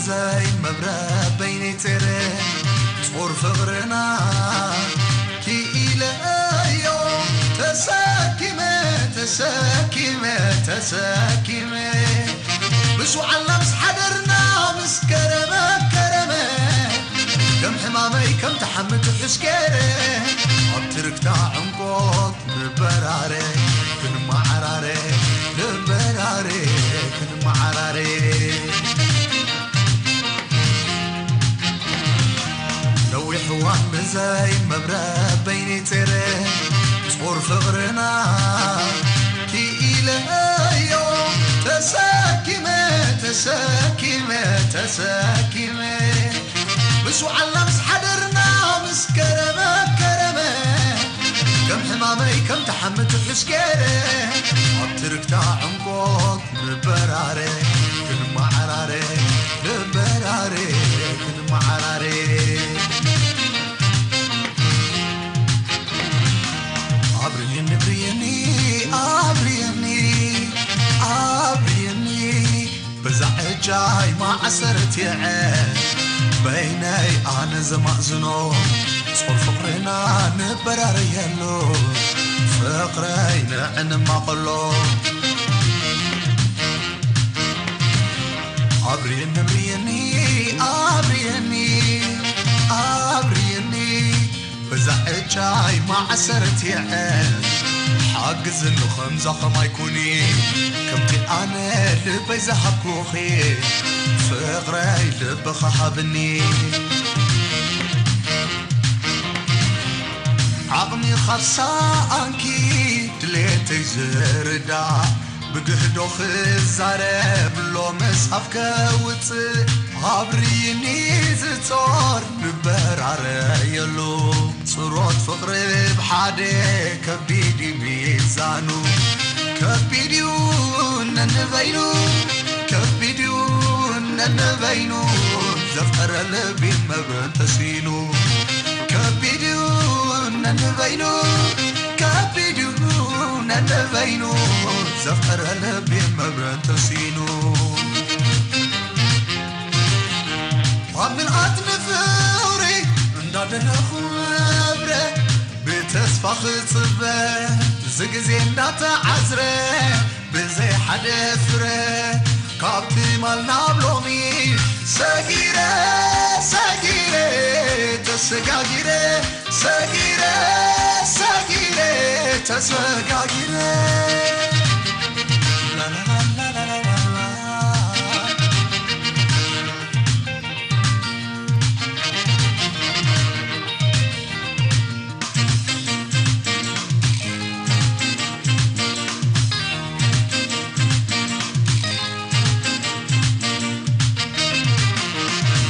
ዘይ መብረ በይነይ ጸረ ጾር ፍቕርና ክኢለዮ ተሰኪመ ተሰኪመ ተሰኪመ ምስ ውዓልና ምስ ሓደርና ምስ ከረመ ከረመ ከም ሕማመይ ከም ተሓምት ሕስገረ ኣብ ትርክታ ዕንቆት ንበራረ ክንመዓራረ ንበራረ ክንመዓራረ ነዊሕ እዋን ብዘይ መብረ በይኒ ጸረ ጾር ፍቕርና ክኢለዮ ተሰኪመ ተሰኪመ ተሰኪመ ምስ ውዓልና ምስ ሓደርና ምስ ከረመ ከረመ ከም ሕማመይ ከም ተሓምት ሕስገረ ኣብ ትርክታ ዕንቆት ንበራረ ክንመዓራረ ንበራረ ክንመዓራረ ኣብርየኒ ብርየኒ ኣብርየኒ ኣብርየኒ በዛ ዕጃይ ማዕሰርትዐ በይነይ ኣነ ዘማእዝኖ ጾር ፍቕርና ንበራረየሉ ፍቕረይ ንዕንማቐሎ ኣብርየኒ ኣብርየኒ ኣብርየኒ ኣብርየኒ በዛ ዕጫይ ማዕሰርትዐ ሓግዝኒ ከምዛ ኸማይ ኩኒ ከምቲ ኣነ ልበይ ዝሃብኩኺ ፍቕረይ ልብኻ ሃብኒ ዓቕሚ ኻብ ሰኣንኪ ድሌተይ ዝርዳእ ብግህዶ ክዛረብ ሎምስ ኣፍ ከውፅእ ኣብርይኒ ዝጾር ንበራረየሉ ጽሮት ፍቕሪ ብሓደ ከቢድ እዩ ሚዛኑ ከቢድ እዩ ነንበይኑ ከቢድ እዩ ነንበይኑ ዘፍቀረ ልቢ መብረን ተሲኑ ከቢድ እዩ ነንበይኑ ከቢድ እዩ ነንበይኑ ዘፍቀረ ልቢ መብረን ተሲኑ ኣብ ምልኣት ንፍቕሪ እንዳደለኹ እብረ ብተስፋ ክጽበ ዝግዜ እንዳተዓዝረ ብዘይ ሓደ ፍረ ካብ ትማል ናብ ሎሚ ሰጊረ ሰጊረ ተሰጋጊረ ሰጊረ ሰጊረ ተሰጋጊረ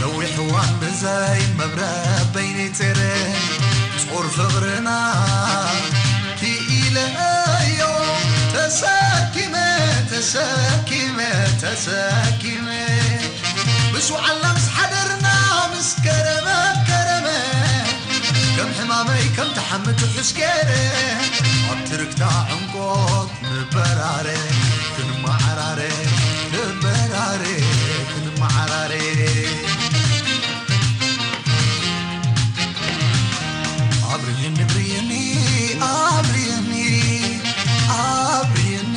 ነዊሕ እዋን ብዘይ መብረ በይነይ ጸረ ጾር ፍቕርና ክኢለዮ ተሰኪመ ተሰኪመ ተሰኪመ ምስ ውዓልና ምስ ሓደርና ምስ ከረመ ከረመ ከም ሕማመይ ከም ተሓምት ሕስገረ ኣብ ትርክታ ዕንቆት ንበራረ ክንመዓራረ ንበራረ ክንመዓራረ ኣብርየኒ ብርየኒ ኣብርየኒ ኣብርየኒ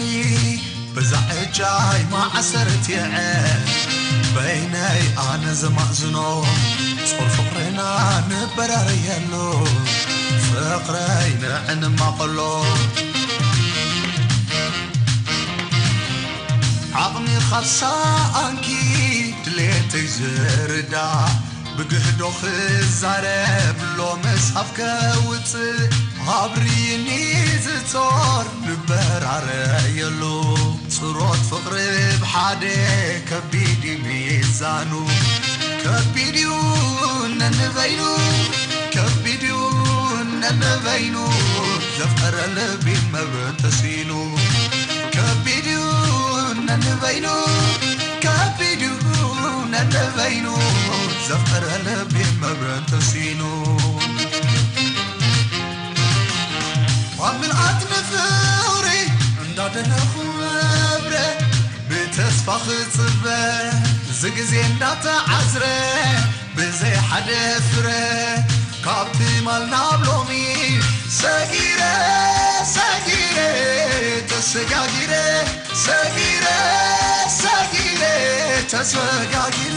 በዛ ዕጃይ ማዕሰርትዐ በይነይ ኣነ ዘማእዝኖ ጾር ፍቕርና ንበራረየሉ ፍቕረይ ንዕንማቐሎ ዓቕሚ ካብ ሰኣንኪ ድሌተይ ዝርዳእ ብግህዶ ክዛረብ ሎምስ ኣፍ ከውፅእ ኣብርይኒ ዝጾር ንበራረየሉ ጽሮት ፍቕሪ ብሓደ ከቢድ እዩ ሚዛኑ ከቢድ እዩ ነንበይኑ ከቢድ እዩ ነንበይኑ ዘፍቀረ ልቢ መብረን ተሲኑ ከቢድ እዩ ነንበይኑ ከቢድ እዩ ነንበይኑ ዘፍቀረ ልቢ መብረን ተሲኑ ኣብ ምልኣት ንፍቕሪ እንዳደለኹ እብረ ብተስፋ ክጽበ ዝግዜ እንዳተዓዝረ ብዘይ ሓደ ፍረ ካብ ትማል ናብ ሎሚ ሰጊረ ሰጊረ ተሰጋጊረ ሰጊረ ሰጊረ ተሰጋጊረ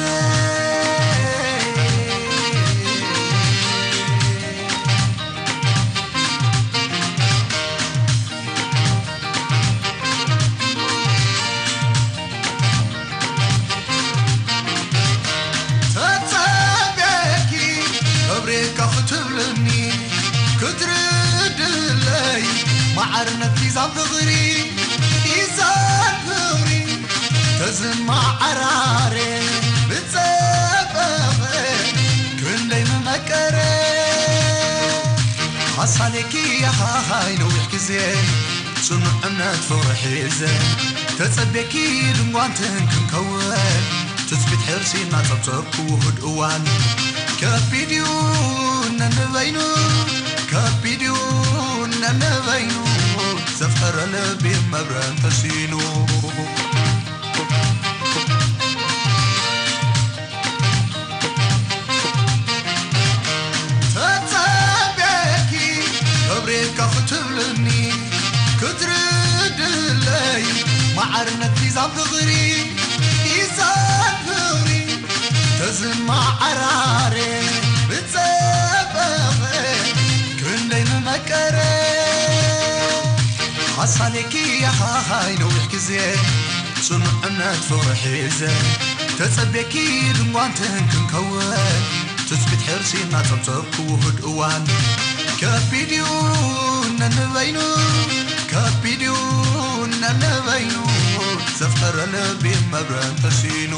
ተጸብየኪ ክብሬካ ክትብልኒ ክትርድለይ ማዕርነት ሚዛን ፍቕሪ ሚዛን ፍቕሪ ተዝማዓራረ ብጸበቐ ክንደይ ምመቀረ ኣሳሌኪ ያኻኻይ ነዊሕ ግዜ ጽኑዕ እምነት ፍቕሪ ሒዘ ተጸቤኪ ድንጓንትን ክንከውን ትጽቢት ሕርሲና ጸብጸብ ክውሁድ እዋን ከቢድ እዩ ነንበይኑ ከቢድ እዩ ነንበይኑ ዘፍቀረ ልቢ መብረን ተሲኑ ተጸብየኪ ክብሬካ ክትብልኒ ክትርድለይ ማዕርነት ሚዛን ፍቕሪ ሚዛን ፍቕሪ ተዝማዓራረ ብጸበቐ ክንደይ ምመቀረ ኣሳሌኪ ያኻኻይ ነዊሕ ግዜ ጽኑዕ እምነት ፍቕሪ ሒዘ ተጸቤኪ ድንጓንትን ክንከውን ትጽቢት ሕርሲና ጸብጸብ ክውሁድ እዋን ከቢድ እዩ ነንበይኑ ከቢድ እዩ ነንበይኑ ዘፍቀረ ልቢ መብረን ተሲኑ